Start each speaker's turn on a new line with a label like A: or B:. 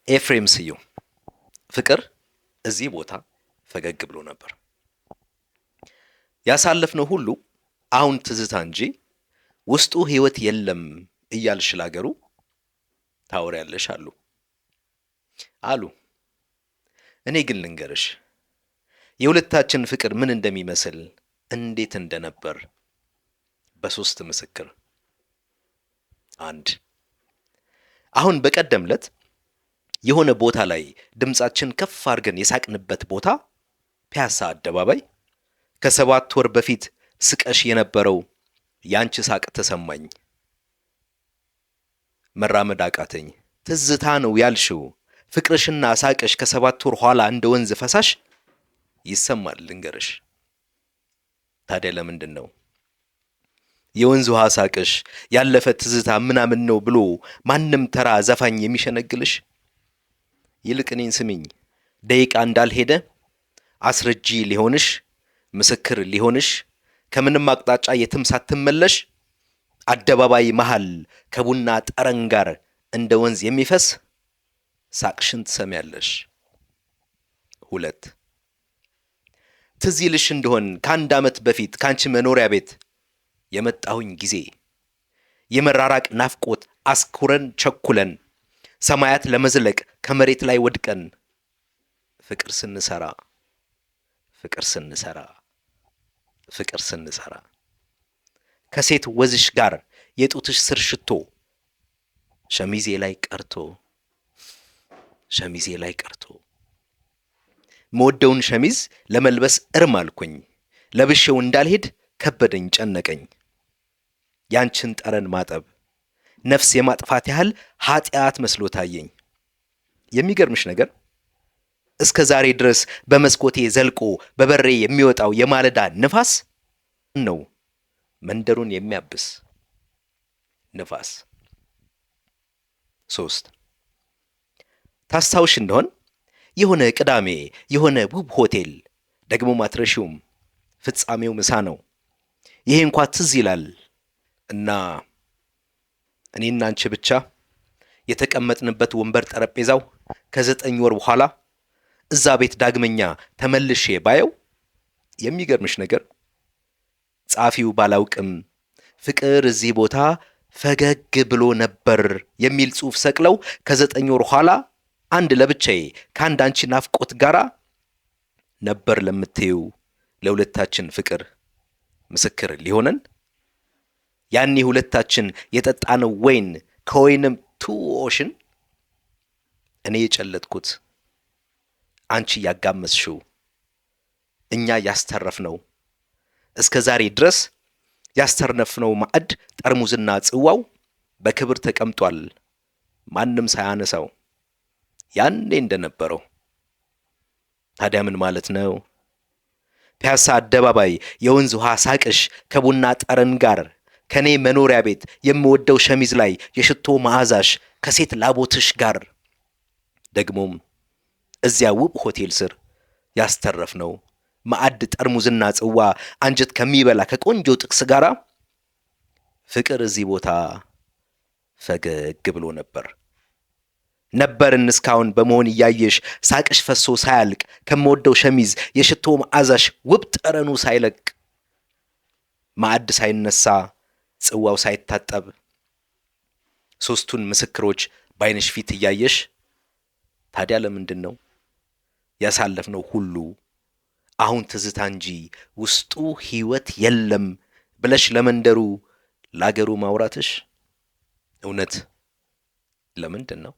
A: ኤፍሬም ስዩም ፍቅር እዚህ ቦታ ፈገግ ብሎ ነበር። ያሳለፍነው ሁሉ አሁን ትዝታ እንጂ ውስጡ ሕይወት የለም እያልሽ ላገሩ ታወሪያለሽ አሉ አሉ። እኔ ግን ልንገርሽ የሁለታችን ፍቅር ምን እንደሚመስል፣ እንዴት እንደነበር በሶስት ምስክር። አንድ፣ አሁን በቀደም ለት የሆነ ቦታ ላይ ድምፃችን ከፍ አድርገን የሳቅንበት ቦታ፣ ፒያሳ አደባባይ፣ ከ7 ወር በፊት ስቀሽ የነበረው ያንቺ ሳቅ ተሰማኝ። መራመድ አቃተኝ። ትዝታ ነው ያልሽው ፍቅርሽና ሳቅሽ ከ7 ወር ኋላ እንደ ወንዝ ፈሳሽ ይሰማል ልንገርሽ። ታዲያ ለምንድን ነው የወንዝ ውሃ ሳቅሽ ያለፈ ትዝታ ምናምን ነው ብሎ ማንም ተራ ዘፋኝ የሚሸነግልሽ? ይልቅ እኔን ስሚኝ፣ ደቂቃ እንዳልሄደ አስረጂ ሊሆንሽ፣ ምስክር ሊሆንሽ፣ ከምንም አቅጣጫ የትም ሳትመለሽ አደባባይ መሃል ከቡና ጠረን ጋር እንደ ወንዝ የሚፈስ ሳቅሽን ትሰሚያለሽ። ሁለት፣ ትዝ ይልሽ እንደሆን ከአንድ ዓመት በፊት ከአንቺ መኖሪያ ቤት የመጣሁኝ ጊዜ የመራራቅ ናፍቆት አስኩረን ቸኩለን ሰማያት ለመዝለቅ ከመሬት ላይ ወድቀን ፍቅር ስንሰራ፣ ፍቅር ስንሰራ፣ ፍቅር ስንሰራ፣ ከሴት ወዝሽ ጋር የጡትሽ ስር ሽቶ ሸሚዜ ላይ ቀርቶ፣ ሸሚዜ ላይ ቀርቶ፣ መወደውን ሸሚዝ ለመልበስ እርም አልኩኝ። ለብሼው እንዳልሄድ ከበደኝ፣ ጨነቀኝ። ያንችን ጠረን ማጠብ ነፍስ የማጥፋት ያህል ኃጢአት መስሎ ታየኝ። የሚገርምሽ ነገር እስከ ዛሬ ድረስ በመስኮቴ ዘልቆ በበሬ የሚወጣው የማለዳ ንፋስ ነው፣ መንደሩን የሚያብስ ንፋስ። ሶስት፣ ታስታውሽ እንደሆን የሆነ ቅዳሜ የሆነ ውብ ሆቴል፣ ደግሞ ማትረሺውም፣ ፍጻሜው ምሳ ነው። ይሄ እንኳ ትዝ ይላል። እና እኔና አንቺ ብቻ የተቀመጥንበት ወንበር ጠረጴዛው ከ9 ወር በኋላ እዛ ቤት ዳግመኛ ተመልሼ ባየው፣ የሚገርምሽ ነገር ጸሐፊው ባላውቅም ፍቅር እዚህ ቦታ ፈገግ ብሎ ነበር የሚል ጽሑፍ ሰቅለው ከ9 ወር ኋላ አንድ ለብቻዬ ከአንድ አንቺ ናፍቆት ጋራ ነበር ለምትይው ለሁለታችን ፍቅር ምስክር ሊሆነን ያኔ ሁለታችን የጠጣነው ወይን ከወይንም two ocean፣ እኔ የጨለጥኩት፣ አንቺ ያጋመስሽው፣ እኛ ያስተረፍነው፣ እስከ ዛሬ ድረስ ያስተረፍነው ማዕድ ጠርሙዝና ጽዋው በክብር ተቀምጧል፣ ማንም ሳያነሳው ያኔ እንደነበረው። ታዲያ ምን ማለት ነው? ፒያሳ አደባባይ የወንዝ ውሃ ሳቅሽ ከቡና ጠረን ጋር ከኔ መኖሪያ ቤት የምወደው ሸሚዝ ላይ የሽቶ መዓዛሽ ከሴት ላቦትሽ ጋር፣ ደግሞም እዚያ ውብ ሆቴል ስር ያስተረፍነው ማዕድ ጠርሙዝና ጽዋ አንጀት ከሚበላ ከቆንጆ ጥቅስ ጋራ ፍቅር እዚህ ቦታ ፈገግ ብሎ ነበር፣ ነበርን እስካሁን በመሆን እያየሽ ሳቅሽ ፈሶ ሳያልቅ ከምወደው ሸሚዝ የሽቶ መዓዛሽ ውብ ጠረኑ ሳይለቅ፣ ማዕድ ሳይነሳ፣ ጽዋው ሳይታጠብ፣ ሶስቱን ምስክሮች በዓይንሽ ፊት እያየሽ፣ ታዲያ ለምንድን ነው ያሳለፍነው ሁሉ አሁን ትዝታ እንጂ ውስጡ ሕይወት የለም ብለሽ ለመንደሩ ላገሩ ማውራትሽ እውነት ለምንድን ነው?